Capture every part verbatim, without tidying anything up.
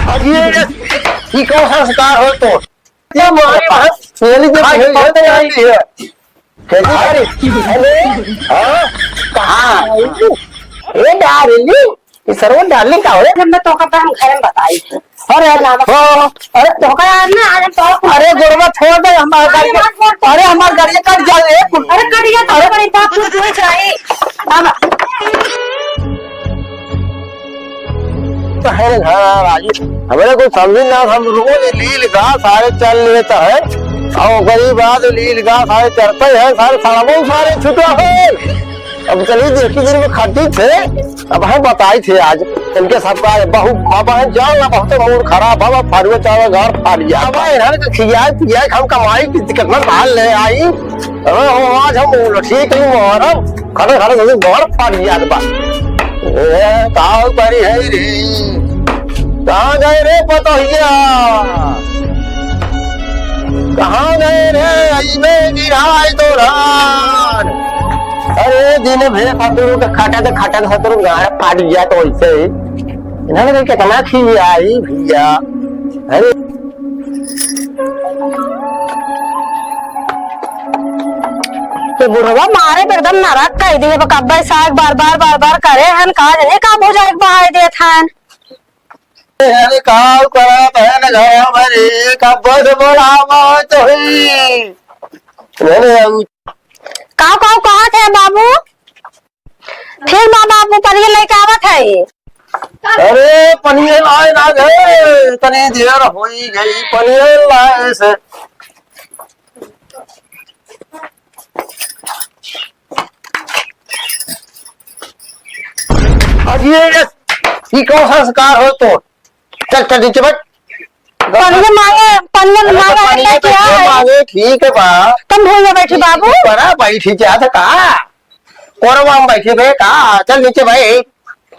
अब ये, ये कौन संस्कार हो तो? ये मारे पास मेरी जो खाई है, पकड़ ये आई। है। खेती बाड़ी? अरे, हाँ? कहाँ? ए darling, ये सरवन darling का हो रे? जब मैं तोका हम घर में बताई थी। अरे, हाँ, अरे, तोका यार ना, आज हम तो अरे, गोरवा छोड़ दे, हमार अरे, गाड़ी, मत बोल। अरे, हमार गाड़ी कट जाए। अरे, कट गया तो अरे। बड़ी बात तू क्यों चाहिए? अब तो है रे घर वाली, हमरे कुछ समझ ना, हम रोज लील गा सारे चल लेता है, और ओकरी बाद लील गा सारे चरते हैं, सारे सड़बो सारे छुटा है। अब चलिए देखी दिन में खटी थे, अब हम बताई थे आज इनके सबका बहुत, अब है जान ना, बहुत मूड खराब है, अब फरुआ चावल घर फाड़ गया। अब इन्हन के खियाए पियाए हम कमाई की कितना माल ले आई। अरे हो, आज हम उलटिए कहीं मारब, खड़े खड़े जैसे मार फाड़ दिया बा। ए, का करी है रे? कहाँ गए रे पतोहिया? कहाँ गए रे? अइबे गिराए तो रान। अरे दिन भे सतुरु के खटत खटत सतुरु गाड़ फाड़ गया तो वैसे ही। इन्होंने कहा, "कितना खियाई भैया?" अरे ये बुढ़वा मारे पे एकदम नरक कर दिए, बा कब्बे साग बार बार बार बार करे हन, का जने का बुझाए के बहाए देत हन। अरे का करत है न घर भरी, कब्बे से बोलावा तो ही। अरे काव काव कहत है बाबू? फिर मामा, आप पनिया लेके आवत है। अरे, पनिया लाए ना गए, तनी देर होई गई, पनिया लाए से। अब ये, ये कौन संस्कार हो तो? चल, चल, नीचे बैठ। पनिया मांगे, पनिया अरे, तो मांगे, पनिया लेके तो आए। मांगे, ठीक है बा। तुम भूल गए बैठे बाबू। बड़ा बैठी जात का? कोरवा में बैठे बे का? चल नीचे भाई,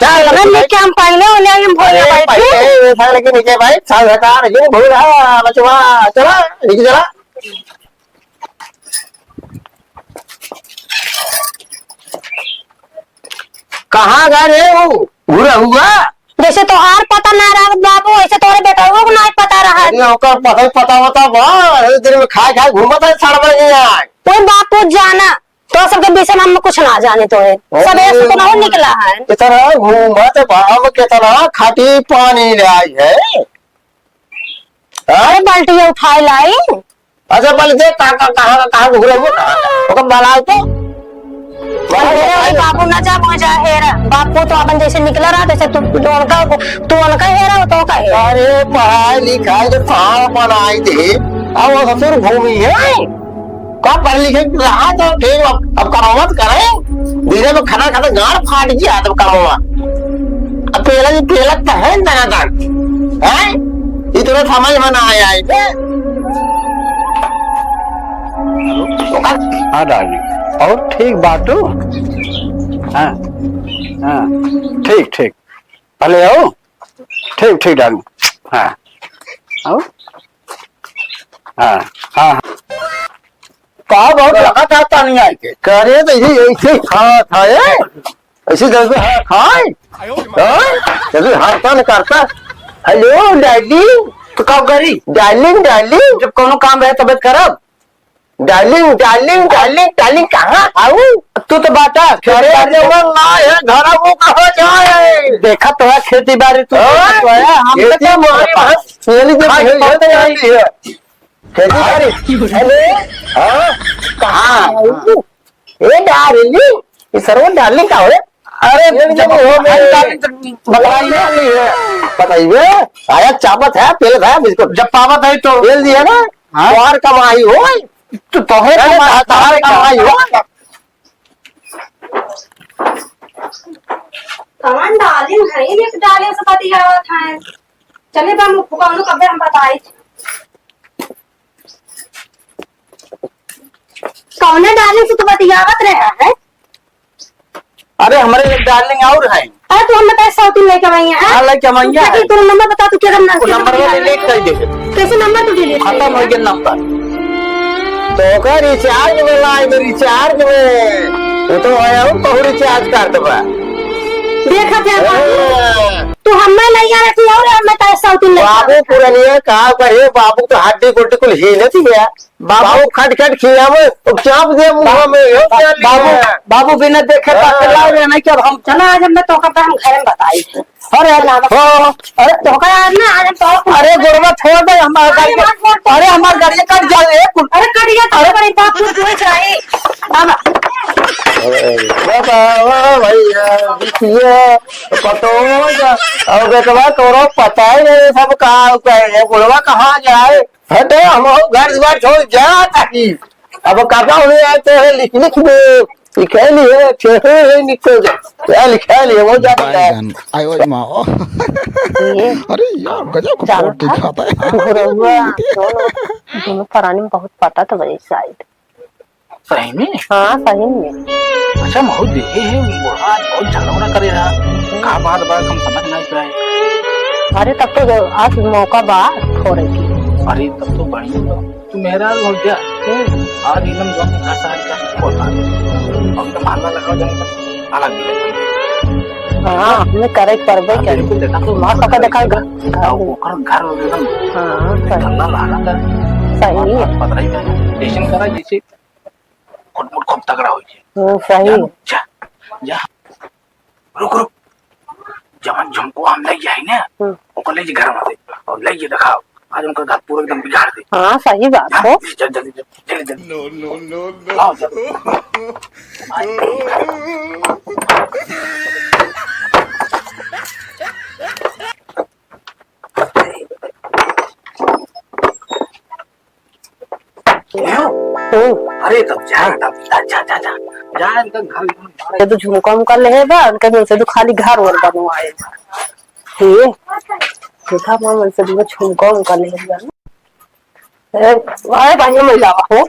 चल अरे नीचे नीचे हम पहले होले हम भूल अरे, गए बैठे। पहले ये साले के नीचे भाई, साल हटा, ये भूल है, बचवा, चला, नीचे चला। कहाँ गए रे वो? भूरा हुआ? जैसे तोहार पता ना रहत बाबू, वैसे तोरे बेटवा को ना पता रहत। अरे, ओकर पता, पता होता बा, अरे, दिन में खाए, खाए घूमत है, सड़बे नहीं आए। कोई बात पूछ जाना। तो सबके बीच में हम कुछ ना जाने तोरे। अरे। सब ऐसे तो नहीं निकला है। इतना घूमत बा, हम कितना खाटी पानी ले आई है। हाँ? अरे बाल्टी उठाए लाई। अच्छा, पहले देख, का, का, कहाँ का, कहाँ घूरे हुए, कहाँ का? ओकर बलाओ तो। अरे बाबू ना जा, मुझे जा हेरा। बापू तो अपन जैसे निकला रहा, तैसे तू, तू उनका, तू उनका हेरा, वो तो का हेरा। अरे पढ़ाई लिखाई तो कहाँ बनाई थे, अब वो ससुर घूमी है। का पढ़े लिखे रहा तो ठीक, अब, अब कमावत करे, धीरे में खटा खटा गाड़ फाट गया तब कमावा। अब पहला जी पहला तो है ना था, हैं? ये तो समझ में ना आया है। हाँ darling, और ठीक बाटू? हाँ, हाँ, ठीक, ठीक, भले हो, ठीक, ठीक darling, हाँ, आओ, हाँ, हाँ, हाँ। का बहुत लगा था तानी आई के? करे तो ये ऐसे खा था ये। ऐसे जैसे है खाए। हाँ? जैसे हाथ न करता। Hello darling। तो का करी? Darling, darling। जब कोनो काम रहे तबे करब। Darling, darling, darling, darling, कहाँ आऊ? तू तो बाटा, अरे, जवन ना है, घर वो कहाँ जाए? देखा तो है खेती बाड़ी तू, हाँ? देखा तो है, हम तो खेती काम बाड़ी करता। बस, ये लीजिए, हाँ, ये ये तो लीजिए। है। खेती बाड़ी। Hello, हाँ, कहाँ? ए darling, ये सरवन darling का हो? अरे, ये जब लीजिए, वो हम darling तो बताइए। बताइए। आया चाबत है, पेल है, बिल्कुल। जब पावत है तो पेल दिया ना, हाँ? बाहर कमाई हो। तो तोहरे अरे, कमा-, बाहर तोहरे कमाई हो। कौन darling है? ये darling से बतियावत है। चले बा, मुख फुकाउनु कबे हम बताई। कौने darling से तू बतियावत रहा है? अरे, हमरे एक darling और हैं। अरे, तू हम बताए सौतीन लेके आई है, हाँ? हाँ, लेके आई है। तू नंबर बता, तू क्या करना है? वो नंबर वो delete कर दे। कैसे नंबर तू delete कर खत्म हो गया नंबर। तो ओकर recharge में लाए दे, recharge में। वो तो आया हूँ, कहूँ recharge कर देबा। देखा थे बाबू। हाँ। तू हमें नहीं आ रखी और हमें तो बाबू पुरनिया का कहे, बाबू तो हड्डी गोटी कुल हिलत ही है। बाबू बाबू खट खट खियावे, तो चाप दे मुंह बा-, में, यो बा-, क्या लिया? बाबू, बाबू बिना देखे हाँ। ताकत लाग रहे नहीं कि अब हम चला, आज हम तो का हम घर में बताई। अरे, अरे, हाँ, अरे, तो का यार ना, आज हम तो अरे, गोरवा छोड़ दे, हमार अरे, गाड़ी, मत छोड़। अरे, हमार गाड़ी कट जाए, ए, कुल। अरे, कट गया तो अरे। बड़ी बात कुछ हो जाए। अब अरे, बाबा, भैया, बिटिया, पतोह, और बेटवा तोरो पता ही नहीं सब का, का है, बुढ़वा कहाँ जाए? हटे, हम घर द्वार छोड़ जात हई। अब काका हुए आए तो है, लिख, लिख दे। लिखे नहीं है, चेहरे है, निकल जा। क्या लिखा नहीं है, वो जाता है। बाईगन। आयो रे माँ। ये अरे यार, गजब का जानो पोटी था? खाता है। बुढ़वा, दोनों, दोनों परानी में बहुत पता तो वही शायद। सही में? हाँ, सही में। अच्छा, बहुत देखे है, बूढ़ा आज बहुत झगड़ा उगड़ा करे रहा। हम्म। का बात बा, हम समझ नहीं पाए। अरे, तब तो आज मौका बा फोड़े की। अरे, तब तो बढ़िया बा। तू मेहरारू हो क्या? हम्म। आज एकदम जो अपने घर से आज का बोल रहा है। हम तो महल्ला लगाओ जाने का अलग भी है। हाँ, हमें करे के पड़बे हाँ, करे। बिल्कुल देखा तो माँ पापा देखा घर, घर हाँ, भी। ओकर घर हो एकदम हाँ, सही। गल्ला लागा था। सही। बात, बात पत रही था। ऐसे करा जैसे खुटमुट खूब तगड़ा हो जाए। हम्म, सही। जा, जा, जा। रुक, रुक। जवन झुमको हम ले जाई ना, हम्म। ओकर ले जी घर में से। और ले जी दिखाओ। आज उनका घर पूरा एकदम बिगाड़ दे। हाँ, सही बात हाँ, है। जल्दी, जल्दी, जल्दी, जल्दी, जल्दी। No, no, no, no। लाओ, जल्दी। क्यों? हम्म। अरे, तब जा, तब जा, जा, जा, जा। जा, इनका घर, घर, घर। ये तो झुमका उमका लेहे बा, उनके मुंह से तो खाली घर वर बनवाए बा। ये, देखा, माँ, मन से तो झुमका उमका लेहे बा। ए, अरे, भाई, मैं जावा हो।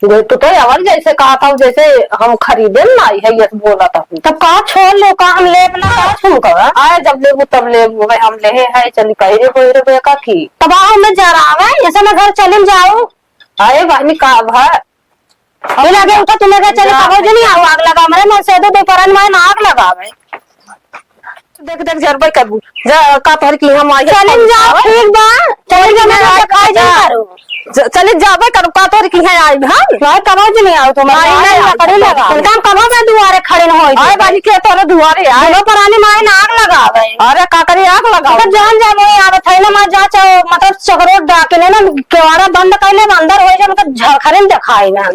ये तो, तो यार, जैसे कहा था, जैसे हम खरीदे ना आई है, ये बोला था। तब का छोड़ लो, का हम लेब ना, का झुमका? आए, जब लेबू, तब लेबू, भाई, हम लेहे है, चली, कहे रे, कोई रे, बेका की। तब आओ, मैं जरावे, ऐसे ना घर चलिम जाओ। अरे बहनी, का भा? ये लगे उठा, तुम्हें क्या चले, हाँ। कहो जो नहीं आओ, आग लगा, हमरे मन से दो, दो परन माय ना आग लगावे। देख, देख, जरबे करबू। जा, का तोहर की हम आगे चलिन जाओ, ठीक बा। चलिन जाओ, मैं देखाई जा जा। करो। ज-, चलिन जाबे करू, का तोहर की है आई, हाँ? नहीं, कहो जो नहीं आओ, तुम्हारे नहीं, नहीं, लकड़ी लगा। तुम काम कहो, मैं दुआरे खड़े न होई। आए बाजी के तोरे दुआरे आए। दोनों परानी माय ना आग लगावे। अरे, का करी आग लगावे? मतलब, जान जा, मोए आवत है ना, मैं जा, चाहो, मतलब, चकरोट डाके ने ना, केवाड़ा बंद कर ले, अंदर हो जा, मतलब, झरखरे में देखाई ना।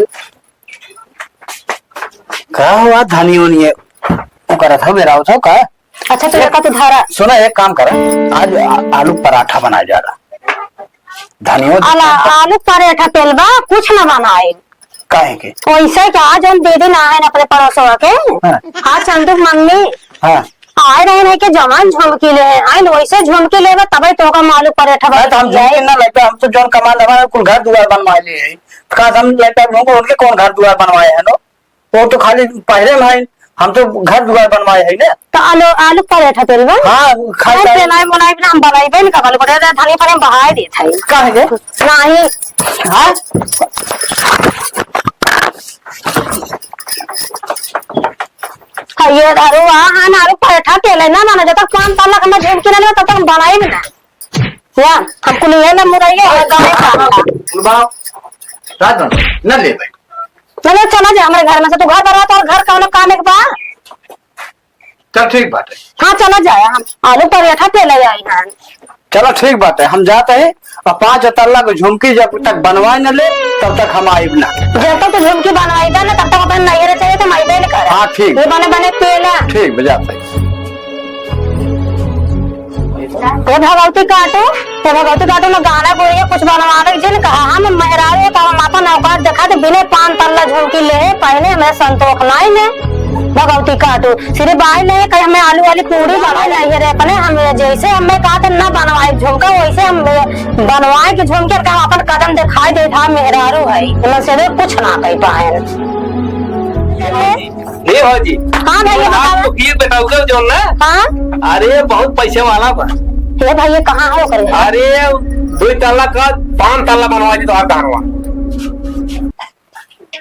का हुआ धनी होनी है? वो करत हो, बेरा होत हो का? अच्छा, तो एक, एका तो धारा। सुना, एक काम कर, आज आ-, आलू पराठा बनाए जा रहा। धनी हो आला, आलू पराठा तेल बा, कुछ ना बनाए। काहे के? वैसे का, आज हम दे देना है अपने पड़ोसवा के। हाँ। आज संतोष मम्मी हाँ। आए रहे नहीं के जवान झुमकी ले हैं, आइन वैसे झुमकी लेबे तबे तो का आलू पराठा अरे तो हम बनाई। झुमकी ना लेते, हम तो जौन कमा लेबा कुल घर दुआर बनवा ले है। का हम लेते हम उनके कौन घर दुआर बनवाए हैं नो? वो तो खाली पहले में है, हम तो घर दुआर बनवाए है ना। तो आलू, आलू पराठा तेल बा? हाँ, खाई अरे जाए। पेलाई मोलाई बिना हम बनाई बे ना कबल बड़े धनी पर हम बहाए देत है। काहे के? नहीं। हाँ? हाँ, ये धरो, हाँ, हाँ, आलू पराठा तेल है ना, ना, ना, जब तक पाँच साल लग हम झुमकी ना लेबे, तब तक हम बनाई भी ना। या, हम कुल ये ना मुरैया है, गाँव का। सुनबा, रात भर न लेबे। चलो, चला जा हमरे घर में से, तू घर पर रह, तोर घर कौनो काम एक बा? चल, ठीक बात है। हाँ, चला जाए, हम आलू पराठा तेल ले आई हैं। चलो, ठीक बात है, हम जाते हैं, और पाँच तल्ला को झुमकी जब तक बनवाए न ले, तब तक हम आइब ना। जब तक तू झुमकी बनवाई बा ना, तब तक अपन नैहरे चले, तो हम आइबे न करे। हाँ, ठीक। ये बने बने तेल। ठीक, बजाते हैं। ए भगवती काटो, ए भगवती काटो, ना गाना बोलिए, कुछ बनवावे जिन कहा, हम मेहरारू का हम अपन औकात देखा, तो बिने पान तल्ला झुमकी ले पहने हमें संतोष नाई ने। भगवती काटो, सिर्फ बाई नहीं कहीं हमें आलू वाली पूरी बनवाई नहीं है रे, अपने हम जैसे हमें कहा तो ना बनवाए झुमका, वैसे हम बनवाए के झुमके का अपन कदम दिखाई दे था, मेहरारू है, इनमें से रे कुछ ना कह पाए। ए भौजी। हाँ भैया, हाँ, बताओ। तो ये बताओ का जौन ना? हाँ? अरे, बहुत पैसे वाला बा। हे भैया, कहाँ है ओकर घर? अरे, दो तल्ला का पाँच तल्ला बनवा दी तो आप दानवा।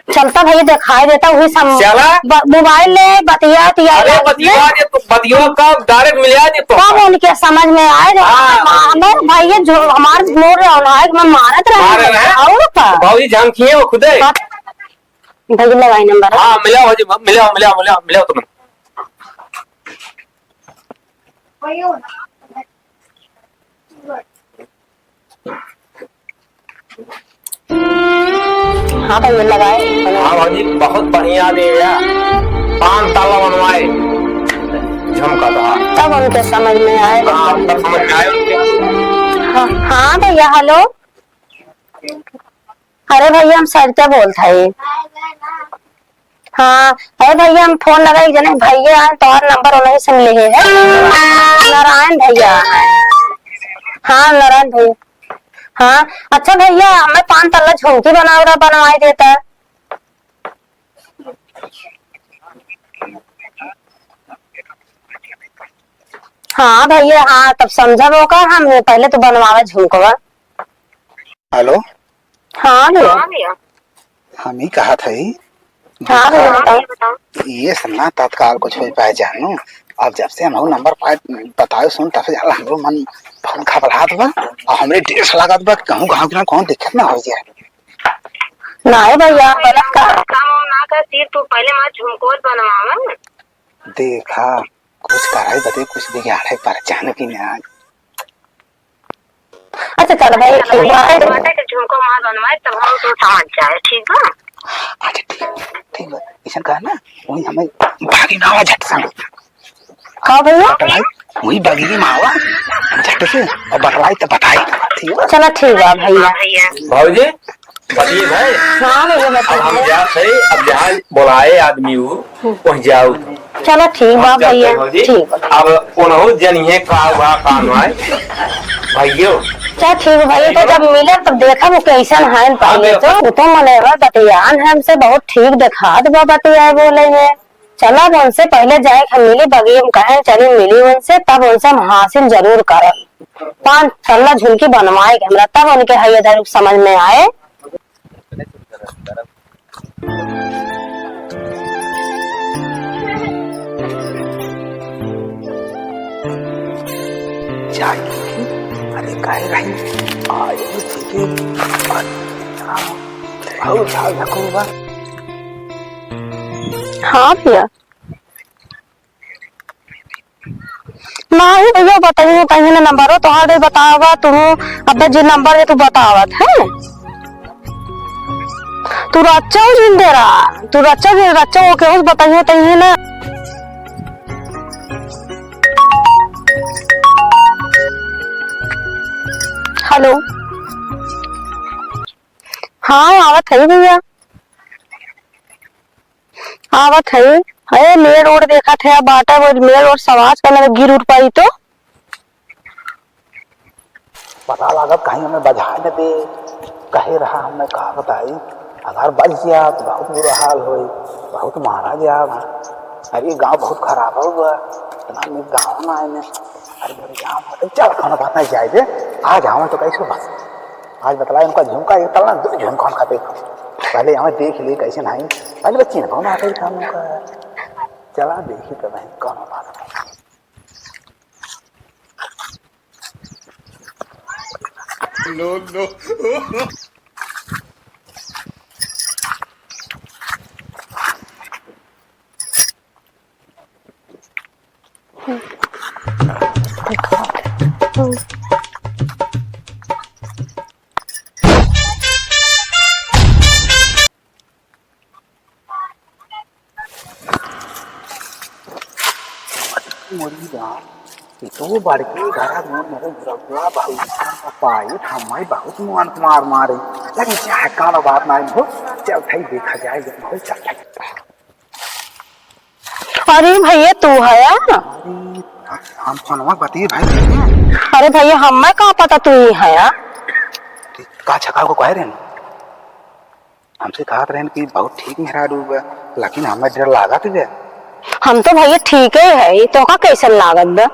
चलता भैया, देखाई देता, वही सम-, चला। ब-, मोबाइल ले, बतिया, उतिया अरे, ले। बतिया दे, तू बतिया कब direct मिला दे तो। कब उनके समझ में आए, जो हाँ। हमार, हमार भैया जो हमार मोर रहा है, मैं मारत रहे मारे हैं। रहे? और का? तो भौजी जानती है वो खुदे। बात-, भैया लगाई नंबर। हाँ, मिला भौजी, मिला, मिला, मिला, मिला तुम। हाँ भैया, लगाए। हाँ भौजी, बहुत बढ़िया दे भैया। पाँच ताला बनवाए, झुमका था। तब उनके समझ में आए। हाँ, तब समझ में आए उनके। हाँ, हाँ भैया, हेलो। अरे भैया, हम सरिता बोलत हई। हाँ, अरे भैया, हम फोन लगाई, एक जने भैया हैं, तोहार नंबर उन्हीं से मिले है। नारायण भैया। हाँ, नारायण भैया। हाँ, अच्छा भैया, हमें पाँच तल्ला झुमकी बनावरा बनवाई देता। हाँ भैया, हाँ, तब समझब ओका, हम पहले तो बनवावा झुमकवा। हेलो। हाँ भैया। हाँ भैया। हम ही कहत हई, हाँ भैया, देखा, बताओ। ये सब ना तत्काल कुछ हो पाए जानू। अब जब से हम नंबर पाए बताओ सुन, तब से ज्यादा हमरो मन बहुत घबरात बा और हमरे डर से लागत बा कि कहूँ गाँव के ना कौन दिक्कत ना हो जाए। नहीं भैया, गलत का काम हम ना कर, सिर्फ तू पहले हमार झुमकोत बनवावा। देखा, कुछ कराई बदे कुछ बिगाड़े पर जानू कि ना। अच्छा, चल भाई, ठीक बा। बाटे के झुमको मार बनवाए, तब हम तो समझ जाए, ठीक बा? अच्छा, ठीक, ठीक बा। ऐसन कहा ना, वही हमें भागी ना आवा झट से। का भैया? बतलाई, वही बगिए में आवा, झट से, और बतलाई तो बताई, ठीक बा? चला, ठीक बा भैया। भौजी, बतिए भाई। हाँ भैया, अब हम बताइए। जात है, अब जहाँ बोलाए आदमी वो, वहीं जाओ। चला ठीक बा भैया, ठीक बा। अब उनहु जनिए का हुआ, का नाय। भैयो। चला ठीक बा भैया, तो जब मिले तब देखब वो कैसन है पहले तो। वो तो मनेवर बतियान है हमसे, बहुत ठीक देखात बा बतियाए बोले में। चला अब उनसे पहले जाए हम मिली बगिए में कहें चली मिली उनसे, तब उनसे हम हासिल जरूर करब। पाँच तल्ला झुमकी बनवाए के हमरा, तब उनके है इधर समझ में आए। जाई। अरे काहे रही? आए, ठीक है। और झाल झकोर बा। हाँ भैया। नाही भैया, बताइए, कहीं ना नंबरो तोहार दे बतावा, तू अब जे नंबर दे तू बतावत है। तू रच्चा हो जिन दे रहा, तू रच्चा दे, रच्चा हो के उस बताइए, तहीं ना। हेलो। हाँ, आवत है भैया। आवत है। अरे, मेड़ ओड़ देखत है, बाटा वो मेड़ ओड़ सवाज का लगे गिर उड़ पाई तो। पता लागत कहीं हमें बजाए न दे, कहे रहा हमें का बताई, अगर बज गया तो बहुत बुरा हाल होई, बहुत मारा जाब। अरे, गाँव बहुत खराब हो गया, इतना में गाँव ना आए ने। अरे, मेरे गाँव में तो चल, खाना बात नहीं जाए दे, आज आवे तो कैसे बस। आज बतलाए उनका झुमका एक तलना, दो झुमका उनका दे। पहले यहाँ देख ले कैसे नहीं। पहले बच्ची ने कौन आता है काम उनका। चला देखी तो नहीं कौन बात है। No, no। मोरी राम, ये तो बड़के घर में मेरे बुढ़वा भैया का पाई, हमारी बहुत मुआन मार मारे। लगे चाहे काला बात ना हो, चल भाई देखा जाए, ये बहुत चल भाई। अरे भैया, तू हया? अरे, हम फोनवा बतिये भाई। अरे भैया, हमें का पता तू ही हया? का छका को कह रहे हैं? हमसे कहत रहन कि बहुत ठीक मेहरारू बा, लेकिन हमें डर लागत बा। हम तो भैया ठीक ही है, तो का कैसन लागत बा?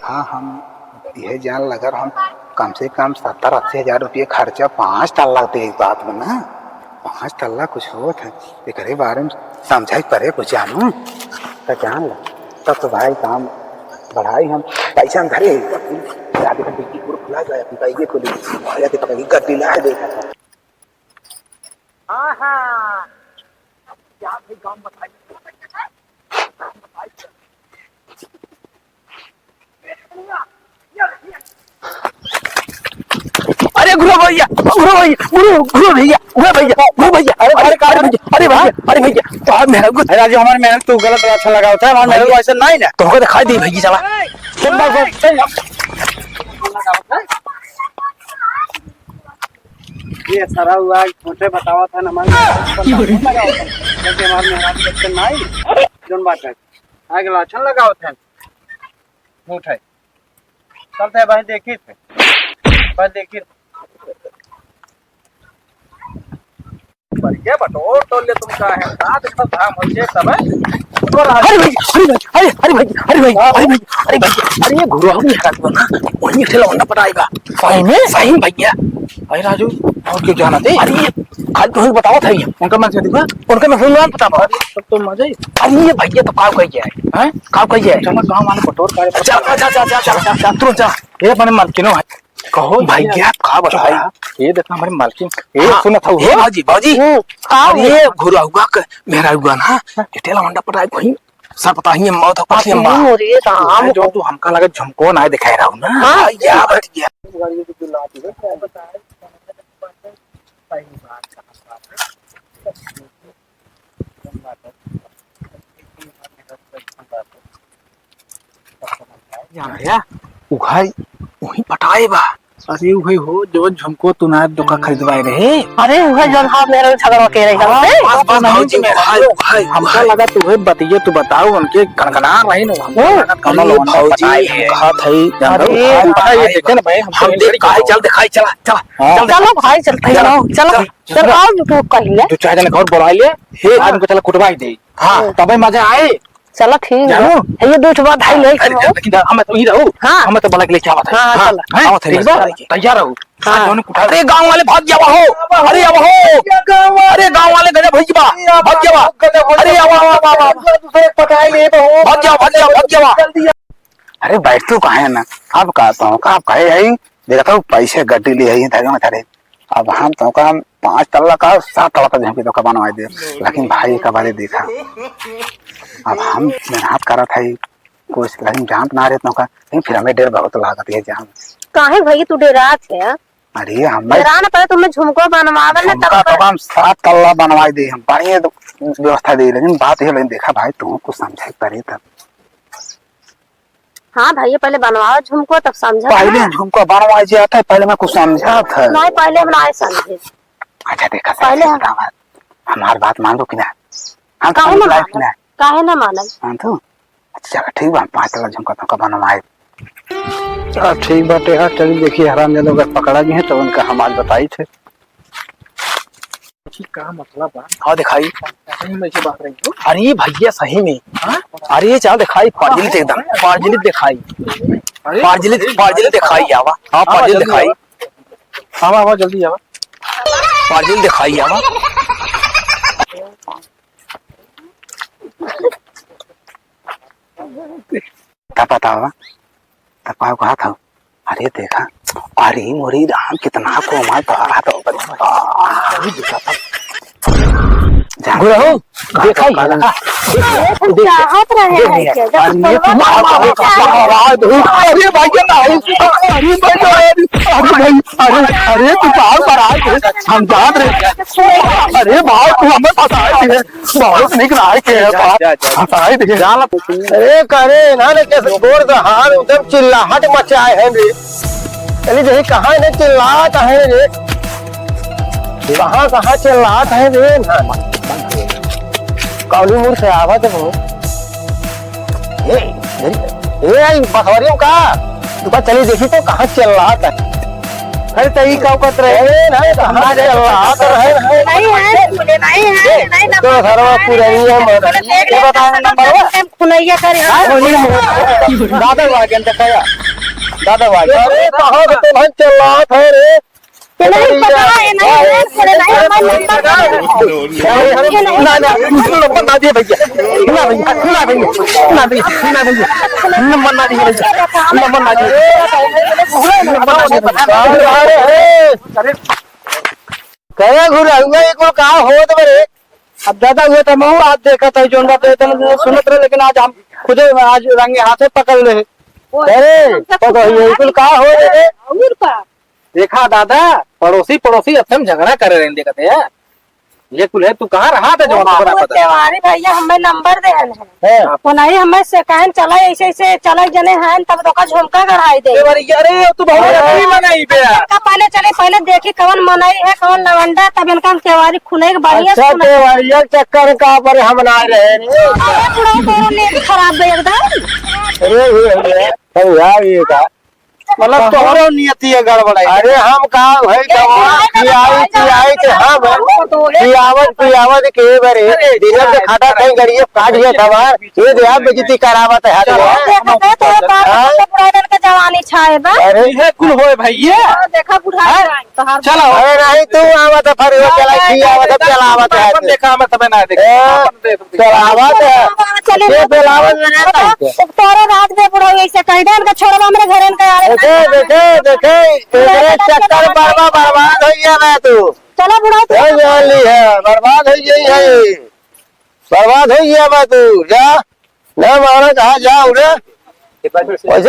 हाँ, हम यह जान लगर हम कम से कम सत्तर अस्सी हजार रुपये खर्चा पाँच तल्ला दे एक बात में ना। पाँच तल्ला कुछ होत है, एकरे बारे में समझाई परे कुछ जानू, त जान ला। तब तो भाई काम बढ़ाई हम, पैसा हम धरे ही। जाके तो डिक्की पूरा खुला गया, बैगे खोली, जाके तो गड्डी ला देखा था। हाँ, हाँ। क्या भाई काम बताई? अरे गुरु भैया, गुरु भैया, गुरु, गुरु भैया, गुरु भैया, गुरु भैया, अरे, अरे, अरे भैया, अरे भैया, अरे भैया, तो आप मेरा गुरु, अरे राजू, हमारे मेहनत तू गलत रास्ता लगावत है, हमारे मेहनत ऐसे नहीं ना। तो हमको दिखाई दी भैया, चला। चल, चल, चल, चल। ये सारा हुआ, झूठे बतावत है ना, हमारे मेहनत पर लात लगावत है, क्योंकि हमारे मेहनत ऐसे नहीं, जोन बात है, आगे लाछन लगावत है, झूठ है। चलते हैं भाई, देखी थे। भाई, देखी थे। बढ़िया बटोर तो ले तुमका है। रात भर धाम होइए सब है। अरे भाई, अरे भाई, अरे, अरे भाई, अरे भाई, अरे भाई, अरे भाई, अरे ये गुरु बाबू निकाल दो ना। वहीं एक ठेला होंडा पटाएगा। सही में? सही में भैया। भाई राजू, और क्यों जाना थे? अरे ये खाली तुम्हें बताओ था ये। उनका मन से दिखा। उनका मन से नाम पता बा। अरे तब तो मजा ही। अरे ये भैया तो काव कही है? हैं? काव कही है? चला गाँव वाले बटोर का। चल, चल, चल, तुरंत चल। ये अपने मालकिनो है। कहो भैया, का बताई? ये देखा हमारे मालकिन। ए, हाँ। सुनत हऊ, ए, हो? भौजी, भौजी। हम्म, का अरे, हुआ? घुरहुआ के मेहरारुआ ना, हाँ। डिटेल मंडप पर आए कोई, सब पता ही है, मौत हो, कुछ अरे, नहीं बा। मोरे राम। जो तू हमका लगे झुमको ना दिखाए रहू ना। हाँ। भैया, भैया। जान भैया, उघाई वहीं पटाए बा। अरे उघाई हो, जो झुमको तू ना दुका खरीदवाए रहे। अरे उघाई जौन हाथ में रहे झगड़ा के रही हाँ, ना। बस, बस, भौजी में, हाय, हाय, हमका हाय। लगा तू है बतिये, तू बताओ, उनके गनगना रही ना, हमका हम्म। लगा कौनो अरे लोन भौजी, पटाए रहे। कहा था ही, जान अरे, रहो, उघाई, उघाई, ये देखे ना भाई, हम हम तो देख, काहे चल, दिखाई, चला, चला, हाँ। चल, चलो भाई, चलते हैं, चलो, चलो। चलो। चल, आओ, तू कहिए। दो चार जने के और बुला लिए, हे, हाँ। आज उनको चला कुटवा ही दे। हाँ। तबे मजा आए। चलो, ठीक है। जानो? ये दो ठो बात है, ले अरे, चलो। लेकिन हम तो वहीं रहू। हाँ। हम तो बुला के लेके आवत है। हाँ, हाँ, चलो। हैं? आवत है, ठीक बा? तैयार रहू। हाँ। हाँ, दोनों कुटवा। अरे, गाँव वाले भाग जावा हो। अरे, अब हो। अरे, गाँव वाले गजब भइया बा। भाग जावा। अरे, आवा, आवा, आवा, आवा। दूसरे पटाई ले, बहू। भाग जावा, भाग जावा, भाग जावा। जल्दी आ। अरे, बैठ तू काहे ना? अब का तो, का, अब काहे आई? देखा था, पैसे गड्डी ले आई, धरे में धरे। अब हम तोका पाँच तल्ला का सात तल्ला तक झुमकी तोका बनवाई दे, लेकिन भाई का बारे देखा, अब हम मेहनत करत है कुछ, लेकिन जानत ना रहे तोका, लेकिन फिर हमें डर बहुत लागत है जान। काहे भैया तू डेरात है? अरे हमें डेरा ना पड़े, तुम्हें झुमको बनवावे ना, झुमका तब तो हम सात तल्ला बनवाई दे, हम बढ़िया व्यवस्था दे, लेकिन बात ये, लेकिन देखा भाई तू कुछ समझे करे तब। हाँ भैया, पहले बनवाओ झुमको, तब समझा पहले ना। झुमको बनवाए जाता है, पहले मैं कुछ समझा था। नहीं, पहले हम नहीं समझे। अच्छा, देखा, पहले सही हम बतावा, हमार बात मान लो कि ना? हम काहे समझ ना लायक मानब? ना? काहे ना मानब? हाँ तो? अच्छा, ठीक बा, हम पाँच तल्ला झुमका तुमका बनवाए। चल, ठीक बाटे यार, चलिए देखिए, हराम जन अगर पकड़ा गए हैं, तो उनका हम आज बताई थे। का मतलब बा? हाँ, दिखाई। सही में ऐसे बात रही हो? अरे भैया, सही में। हाँ? अरे, चल दिखाई, फाजिल से एकदम, फाजिल दिखाई। अरे, फाजिल, अरे, फाजिल दिखाई, आवा। हाँ, आवा, फाजिल जल्दी दिखाई। आवा। आवा, आवा, जल्दी आवा। फाजिल दिखाई, आवा। का पता बा? तब का कहत हौ? अरे देखा, अरे मोरी राम, कितना कोमल तो हाथ हो गया। आ, अरे देखा था। जा। गुरहु, देखा ही है ना? देख, देख, चाहत रहे देख, हैं देख। क्या? जब अरे ये तो मार, मार, मार, मार, मार, मार, अरे भैया ना, अरे भैया, अरे, अरे भाई, अरे, अरे तू बाहर पर आए थे, हम जान रहे। अरे भाई तू हमें फंसाए थे, बहुत निक रहा है के जा, बात, जा, जा। फंसाए थे। अरे करे ना रे, कैसे गोर का हाल एकदम चिल्लाहट मचाए हैं रे। चलिए देखिए कहाँ ने चिल्लात है रे, कहाँ, कहाँ चिल्लात है रे ना। कौनी मुड़ से आवत है वो। ए, ए, ए, बसवरियों का, तू का चली देखी तो कहाँ चिल्लात है। अरे, तो ई का औकात रहे? ए, नहीं, तो हमारे औकात रहे, रहे। नहीं है, नहीं है, ए, नहीं, तो नंबर सरवा नहीं है। पुरैया मर। बोले, देख ये ले, बता, नंबर नंबर है? नंबर खुनैया करे, हाँ? हाँ? दादा वागन तो कया? दादा वागन। अरे, कहाँ के तो भाई चिल्लात है रे? ये नहीं पता, ये नहीं, ये नहीं, हमारे नंबर दे दे। ना, ना, नंबर ना दिए भैया। ना भैया, ना भैया, ना भैया, ना भैया। नंबर ना दिए भैया। नंबर ना दिए। नंबर ना दिए भैया। अरे, अरे, अरे। करे घुरहुआ, ये कुल का होत बरे? अब दादा, उहे तो हमहू आज देखत है, जौन बात है, तन सुनत रहे, लेकिन आज हम खुदे आज रंगे हाथे पकड़ ले। अरे, पकड़, ये कुल का हो रे? और का? देखा दादा, पड़ोसी, पड़ोसी अब हम झगड़ा करे रहे, देखत है। ये कुल है, तू कहाँ रहा था, जौन ओ पकड़ा बाबू, पता? तिवारी भैया हमें नंबर देहन है। हैं। वो नहीं, हमें से कहन चला, ऐसे, ऐसे चला जने हैं, तब तो का झुमका गढ़ाई दे। तिवारी, अरे, तू बहुत अरे। अच्छी मनई बे। का पहले चले, पहले देखी कौन मनई है, कौन लवंडा, तब इनका हम तिवारी खुले के बढ़िया अच्छा, सुना। तिवारिया के चक्कर का पर हम ना रहे रे। अरे, बुढ़ऊ, तोरो नीयत खराब बे एकदम। अरे, ये, ये, ये, यार, ये का? मतलब, तोहरो नियति है गड़बड़ है। अरे, हम का भाई, ए, दवा भाई, पियाई, भाई, पियाई के हम, भाई, पियावत, पियावत के बरे, अरे, दिनम के अरे, खाता अरे, कहीं गड़िए काट गया था, ये दे आप बेइज्जती करावत है, हाथ में। देखत है, तोहरे बाप हाँ? के पुरानन के जवानी छाए बा। अरे। ये कुल होए भैया। हाँ, देखा बुढ़ाई हाँ? आए, तोहार चलो। अरे नहीं, तू आवत है, फिर वो चला, खी आवत है, चला आवत है। अपन देखा, मैं तबे ना देखा। ए, अपन दे दो। चला आवत है। चले ये ना। बुलावत में ना तो। तोरे रात में बुढ़ऊ ऐसे कह दे, इनका छोड़वा हमरे घरे इनका आवे। देखे, देखे, देखे, तेरे चक्कर बर्बाद, बर्बाद हो गया मैं तू। चलो बुढ़ऊ, तू ए, जान ली है, बर्बाद हो गई है। बर्बाद हो गया मैं तू, जा। ना माना कहा जा उरे। वैसे